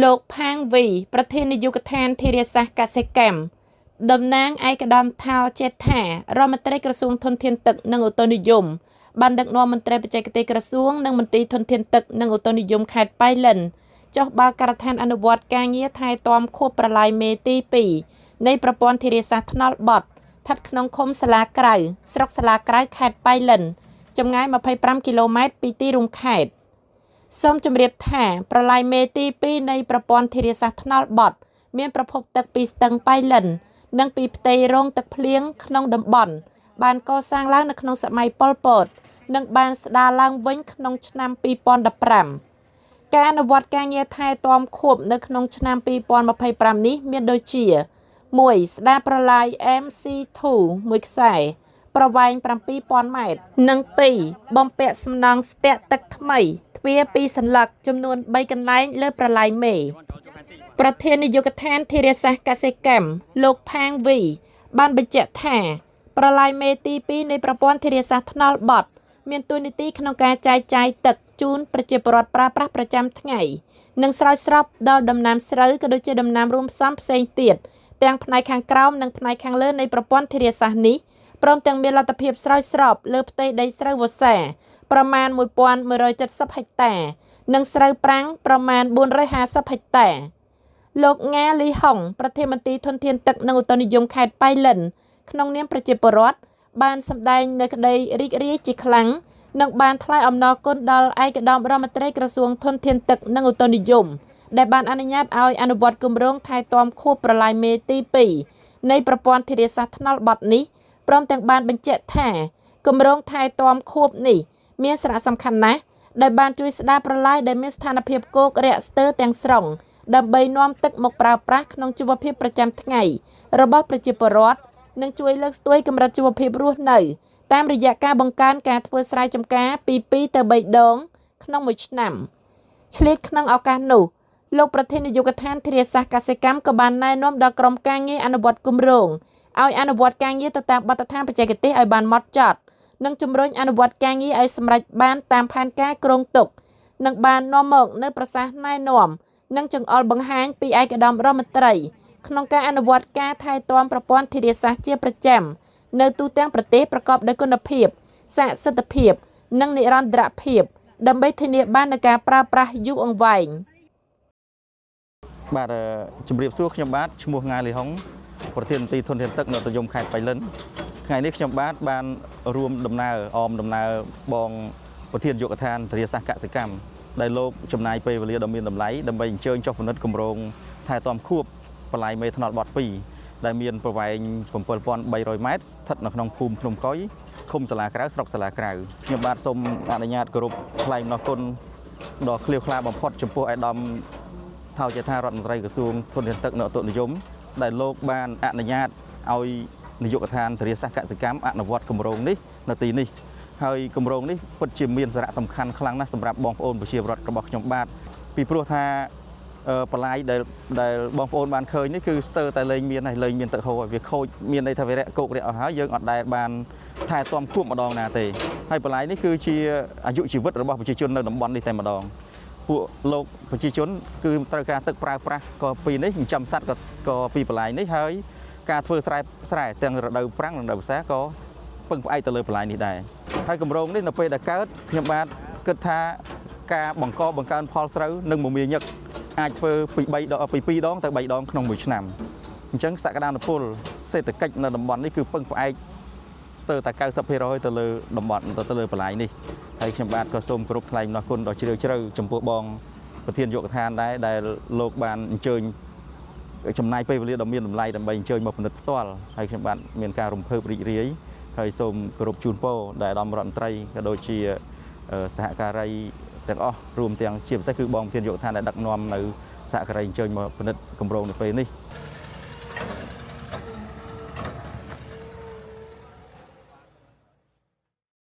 លោក ផាង វី ប្រធាននាយកដ្ឋានធារាសាស្ត្រកសិកម្ម តំណាងឯកឧត្តម ថោ ជេដ្ឋា រដ្ឋមន្ត្រីក្រសួងធនធានទឹកនិងឧតុនិយម បានដឹកនាំមន្ត្រីបច្ចេកទេសក្រសួងនិងមន្ទីរធនធានទឹកនិងឧតុនិយមខេត្តប៉ៃលិន ចុះបើកការដ្ឋានអនុវត្តការងារថែទាំខួបប្រឡាយមេទី2នៃប្រព័ន្ធធារាសាស្ត្រថ្នល់បត់ស្ថិតក្នុងឃុំសាលាក្រៅ ស្រុកសាលាក្រៅ ខេត្តប៉ៃលិន ចម្ងាយ25គីឡូម៉ែត្រពីទីរួមខេត្ត។ សូមជម្រាបថា ប្រឡាយមេទី2នៃប្រព័ន្ធធារាសាស្ត្រថ្នល់បត់ មានប្រភពទឹកពីស្ទឹងប៉ៃលិន និងពីផ្ទៃរងទឹកភ្លៀងក្នុងតំបន់ បានកសាងឡើងនៅក្នុងសម័យប៉ុលពត និងបានស្ដារឡើងវិញក្នុងឆ្នាំ2015។ ការអនុវត្តការងារថែទាំខួបនៅក្នុងឆ្នាំ2025នេះមានដូចជា1ស្ដារប្រឡាយ MC2 មួយខ្សែ ប្រវែង7000ម៉ែត្រ និង2បំពាក់សំណង់ស្ទាក់ទឹកថ្មីទ្វារ2សន្លឹកចំនួន3កន្លែងលើប្រឡាយមេ។ ប្រធាននាយកដ្ឋានធារាសាស្ត្រកសិកម្ម លោក ផាង វី បានបញ្ជាក់ថា ប្រឡាយមេទី2នៃប្រព័ន្ធធារាសាស្ត្រថ្នល់បត់ មានតួនាទីក្នុងការចែកចាយទឹកជូនប្រជាពលរដ្ឋប្រើប្រាស់ប្រចាំថ្ងៃ និងស្រោចស្រពដល់ដំណាំស្រូវក៏ដូចជាដំណាំរួមផ្សំផ្សេងទៀត ទាំងផ្នែកខាងក្រោមនិងផ្នែកខាងលើនៃប្រព័ន្ធធារាសាស្ត្រនេះ ព្រមទាំងមានលទ្ធភាពស្រោចស្រពលើផ្ទៃដីស្រូវវស្សាប្រមាណ1170ហិកតា និងស្រូវប្រាំងប្រមាណ450ហិកតា។ លោក ងា លីហុង ប្រធានមន្ទីរធនធានទឹកនិងឧតុនិយមខេត្តប៉ៃលិន ក្នុងនាមប្រជាពលរដ្ឋ បានសម្ដែងនូវក្តីរីករាយជាខ្លាំង និងបានថ្លែងអំណរគុណដល់ឯកឧត្តមរដ្ឋមន្ត្រីក្រសួងធនធានទឹកនិងឧតុនិយម ដែលបានអនុញ្ញាតឲ្យអនុវត្តគម្រោងថែទាំខួបប្រឡាយមេទី2នៃប្រព័ន្ធធារាសាស្ត្រថ្នល់បត់នេះ ព្រមទាំងបានបញ្ជាក់ថា គម្រោងថែទាំខួបនេះមានសារៈសំខាន់ណាស់ ដែលបានជួយស្ដារប្រឡាយដែលមានស្ថានភាពគោករាក់ស្ទើរទាំងស្រុង ដើម្បីនាំទឹកមកប្រើប្រាស់ក្នុងជីវភាពប្រចាំថ្ងៃរបស់ប្រជាពលរដ្ឋ និងជួយលើកស្ទួយកម្រិតជីវភាពរស់នៅ តាមរយៈការបង្កើនការធ្វើស្រែចម្ការពី2ទៅ3ដងក្នុងមួយឆ្នាំ។ ឆ្លៀតក្នុងឱកាសនោះ លោកប្រធាននាយកដ្ឋានធារាសាស្ត្រកសិកម្មក៏បានណែនាំដល់ក្រុមការងារអនុវត្តគម្រោងឲ្យអនុវត្តការងារទៅតាមបទដ្ឋានបច្ចេកទេសឲ្យបានហ្មត់ចត់ និងជំរុញអនុវត្តការងារឲ្យសម្រេចបានតាមផែនការគ្រោងទុក និងបាននាំមកនូវប្រសាសន៍ណែនាំ និងចង្អុលបង្ហាញពីឯកឧត្តមរដ្ឋមន្ត្រី ក្នុងការអនុវត្តការថែទាំប្រព័ន្ធធារាសាស្ត្រជាប្រចាំនៅទូទាំងប្រទេសប្រកបដោយគុណភាព ស័ក្តិសិទ្ធិភាព និងនិរន្តរភាព ដើម្បីធានាបាននូវការប្រើប្រាស់យូរអង្វែង។ បាទ ជំរាបសួរខ្ញុំបាទឈ្មោះងាលីហុង ប្រធានមន្ទីរធនធានទឹកនៅឧតុនិយមខេត្តប៉ៃលិន។ ថ្ងៃនេះខ្ញុំបាទបានរួមដំណើរអមដំណើរបងប្រធាននាយកដ្ឋានធារាសាស្ត្រកសិកម្ម ដែលលោកចំណាយពេលវេលាដ៏មានតម្លៃដើម្បីអញ្ជើញចុះពិនិត្យគម្រោងថែទាំខួបប្រឡាយមេថ្នល់បត់2 ដែលមានប្រវែង7300ម៉ែត្រ ស្ថិតនៅក្នុងភូមិភ្នំកុយ ឃុំសាលាក្រៅ ស្រុកសាលាក្រៅ។ ខ្ញុំបាទសូមអនុញ្ញាតគោរពថ្លែងអំណរគុណដ៏ឃ្លាវខ្លាបំផុតចំពោះឯកឧត្តមថោ ជេដ្ឋា រដ្ឋមន្ត្រីក្រសួងធនធានទឹកនិងឧតុនិយម ដែលលោកបានអនុញ្ញាតឲ្យនាយកដ្ឋានធារាសាស្ត្រកសិកម្មអនុវត្តគម្រោងនេះនៅទីនេះ ហើយគម្រោងនេះពិតជាមានសារៈសំខាន់ខ្លាំងណាស់សម្រាប់បងប្អូនប្រជាពលរដ្ឋរបស់ខ្ញុំបាទ ពីព្រោះថាបន្លាយដែលបងប្អូនបានឃើញនេះគឺស្ទើរតែលែងមានហើយលែងមានទឹកហូរហើយវាខូចមានន័យថាវារៈគោករៈអស់ហើយយើងអត់ដែលបានថែទាំខួបម្ដងណាទេហើយបន្លាយនេះគឺជាអាយុជីវិតរបស់ប្រជាជននៅតំបន់នេះតែម្ដងពួកលោកប្រជាជនគឺត្រូវការទឹកប្រើប្រាស់ក៏ពីនេះចិញ្ចឹមសត្វក៏ពីបន្លាយនេះហើយការធ្វើស្រែស្រែទាំងរដូវប្រាំងនិងរដូវវស្សាក៏ពឹងផ្អែកទៅលើបន្លាយនេះដែរហើយគម្រោងនេះនៅពេលដែលកើតខ្ញុំបាទគិតថាការបង្កបង្កើនផលស្រូវនិងមមាញឹកអាចធ្វើពី3ដងពី2ដងទៅ3ដងក្នុងមួយឆ្នាំអញ្ចឹងសក្តានុពលសេដ្ឋកិច្ចនៅតំបន់នេះគឺពឹងផ្អែកស្ទើរតែ90%ទៅលើតំបន់ទៅលើបន្លាយនេះហើយខ្ញុំបាទក៏សូមគោរពថ្លែងអំណរគុណដ៏ជ្រាលជ្រៅចំពោះបងប្រធានយកឋានដែរដែលលោកបានអញ្ជើញចំណាយពេលវេលាដ៏មានតម្លៃដើម្បីអញ្ជើញមកពិនិត្យផ្ទាល់ហើយខ្ញុំបាទមានការរំភើបរីករាយហើយសូមគោរពជូនពរដែលឧត្តមរដ្ឋមន្ត្រីក៏ដូចជាសហការីទាំងអស់រួមទាំងជាពិសេសគឺបងប្រធានយកឋានដែលដឹកនាំនៅសហការីអញ្ជើញមកពិនិត្យគម្រោងនៅពេលនេះ។